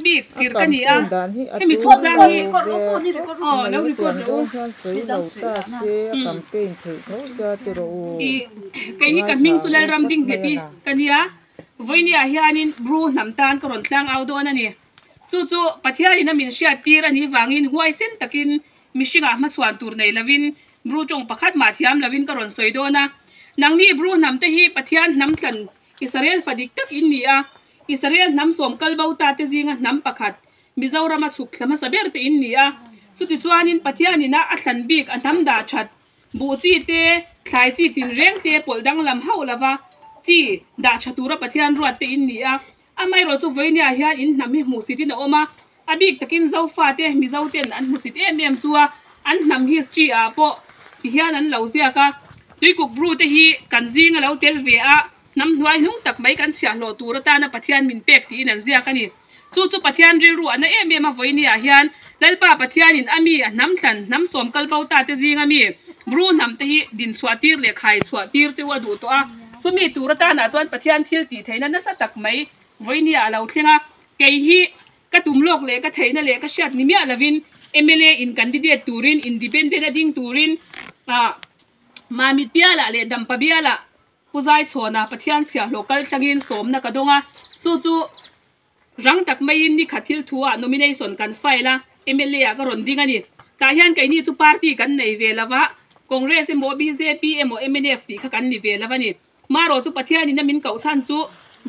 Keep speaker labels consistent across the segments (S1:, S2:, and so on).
S1: bik
S2: A
S1: tir ka ni a
S2: campaign dan hi a
S1: hemi
S2: tul
S1: chungchang
S2: lo
S1: hi
S2: ve khawp
S1: aw
S2: mai
S1: lo
S2: a
S1: record
S2: tiang
S1: rawh u
S2: zawng hian sawi lo ta se a campaign theih tho sia ti rawh u
S1: I kei hi ka
S2: ngaithla
S1: hming chu
S2: ang u
S1: Lalram
S2: phawt
S1: ding
S2: mai
S1: nghet
S2: a
S1: i
S2: na.
S1: ka nia vawinia hianin Bru hnam tan ka rawn tlang au dawn a ni. Chu chu Pathianin a min hriat tir a nih vangin huaisen takin mihringah hmachhuan tur nei lovin Bru tawng pakhat mah thiam lovin ka rawn sawi dawn a. Nangni Bru hnam te hi Pathian hnam thlan Israel fa dik tak in ni a, Israel hnam sawm kal bo ta te zinga hnam pakhat Mizorama chhuk thla hmasa ber te in ni a. Chutichuanin Pathianin a a thlan bik a hnam dah that Buh chi te, thlai chi tinreng te pawlh danglam hauh lova chi dah tha tura Pathian ruat te in ni a. Amaherawh chu vawinia hian in hnam hi hmuhsit in a awm a, a bik takin Zofa te, Mizo ten an hmusit em em chu a, an hnam history ah pawh ti hian an lo ziak a. Tuikuk Bru te hi kan zing a lo tel ve a, hnam hnuai hnung tak mai kan chhiahhlawh tur atana Pathian min pek tiin an ziak a ni. Chu chu Pathian rilru a na em em a vawinia hian Lalpa Pathianin a mi a hnam thlan hnam sawm kal bo ta te zinga mi Bru hnam te hi din chhuah tir leh khai chhuah tir chu a duh tawh a. Chumi tur atanah chuan Pathian thil tih theihna nasa tak mai vawinia a lo thleng a. Kei hi ka tum lawk leh ka theihna leh ka hriat ni miah lovin mla in candidate turin independent a ding turin Mamit bialah leh Dampa bialah Pu Zaichhawna Pathian chhiahhlawh kal thlangin sawmna ka dawng a, chu chu rang tak maiin ni khat thil thu ah nomination kan file a, mla ah ka rawn ding a ni. Tah hian keini chu party kan nei ve lo va, Congress emaw bjp emaw mnf tih kha kan ni ve lo a ni. Marawh chu Pathianin a min koh chhan chu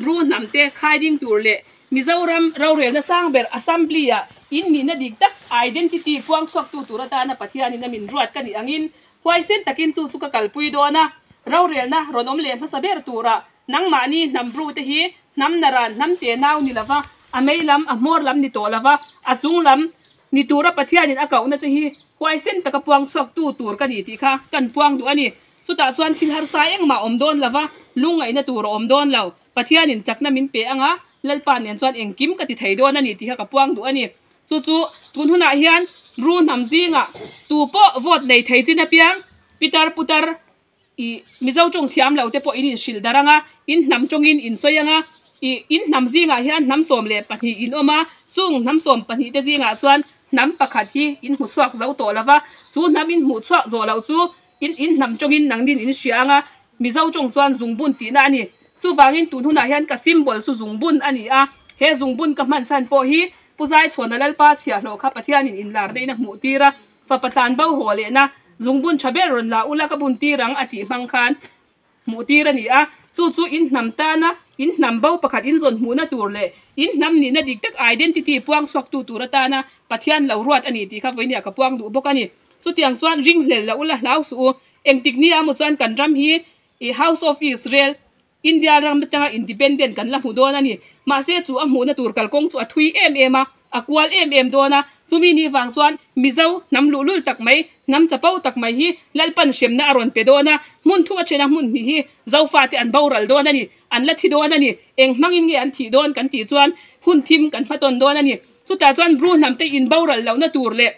S1: Bru hnam te khai ding tur leh Mizoram rorelna sang ber Assembly ah in nihna dik tak identity puang chhuaktu tur atana Pathianin a min ruat ka nih angin Huaisen takin chu chu ka kalpui dawn a, rorelna rawn awm leh hmasa ber turah nangmahni hnam bru te hi hnam naran hnam te nau ni lova, a mei lam, a hmawr lam ni tawh lova, a chung lam ni tura Pathianin a kohna che hi huaisen taka puang chhuak tu tur ka ni tih kha kan puang duh a ni. Chutah chuan thil harsa engmah awm dawn lova, lungngaihna tur a awm dawn lo. Pathianin chakna min pe anga Lalpa nen chuan engkim ka ti thei dawn a ni tih kha ka puang duh a ni. Chu chu tun hunah hian Bru hnam zingah tu pawh vote nei thei chin apiang Pitar putar ih Mizo tawng thiam lo te pawh in inhrilh darh ang a, in hnam tawngin in sawi ang a, ih in hnam zingah hian hnam 12 in awm a, chung hnam 12 te zingah chuan hnam pakhat hi in hmu chhuak zo tawh lo va, chu hnam in hmuh chhuak zawh loh chu in in hnam tawngin nangnin in hria ang a, Mizo tawng chuan zungbun tihna a ni. Chuvangin tun hunah hian ka symbol chu zungbun a ni a, he zungbun ka hman chhan pawh hi Pu Zaichhawna Lalpa chhiahhlawh kha Pathianin inlar na in a hmuh tir a, fapa tlan bo haw lehna zungbun tha ber rawn la ula ka bun tir ang a tih hmang khan hmuh tir a ni a. Chu chu in hnam tana in hnam bo pakhat in zawn hmuhna tur leh in hnam nihna dik tak identity puang chhuaktu tur atana Pathian lo ruat a ni tih kha vawinia ka puang duh bawk a ni. Chutiang chuan ringhlel loh ula hlau suh u. Engtik nia maw chuan kan ram hi i House of Israel, India ram atanga independent kan la hmu dawn a ni. Mahse chu a hmuhna tur kalkawng chu a thui em em a, a kual em em dawn a. Chumi ni vang chuan Mizo hnam luhlul tak mai, hnam chapo tak mai hi Lalpan hremna a rawn pe dawn a. Hmun thum a then a hmun hnih hi Zofate an boral dawn a ni, an la thi dawn a ni. Eng hmangin nge an thih dawn kan tih chuan hun thim kan hmatawn dawn a ni. Chutah chuan Bru hnamte inboral lohna tur leh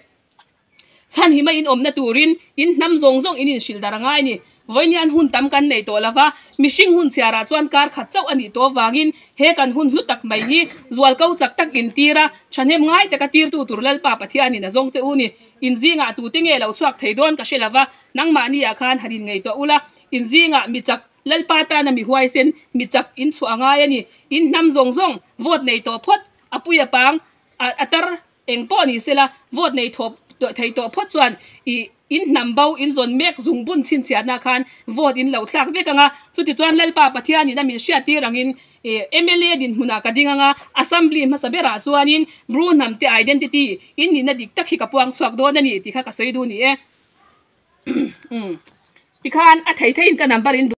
S1: Chhan hi mai in awmna turin in hnam zawng zawng in inhrilh dar a ngai ni. Vawiin hun tam kan nei tawh lova, mihring hun chhiarah chuan kar khat chauh a nih tawh avangin he kan hun hlu tak mai hi zual ko chak tak in tir a, thahnem ngai taka tirtu tur Lalpa Pathianin a zawng che u ni. In zingah tute nge lo chhuak thei dawn ka hre lova, nangmahni ah khan han inngaihtuah ula, in zingah mi chak Lalpa tana mi huaisen mi chak in chhuah a ngai a ni. In hnam zawng zawng vote nei tawh phawt a pui a pang a tar Eng pawh ni sela, vote nei thawp thei tawh phawt chuan i in hnam bo in zawn mek zung bun chhinchhiatna khan vote in lo thlak vek ang a. Chutichuan Lalpa Pathianin a min hriattir angin i mla dinhmunah ka ding ang a, Assembly hmasa berah chuanin Bru hnamte identity in nihna dik tak hi ka puang chhuak dawn a ni tih kha ka sawi duh ni e. Tikhan a thei theiin ka number in duh.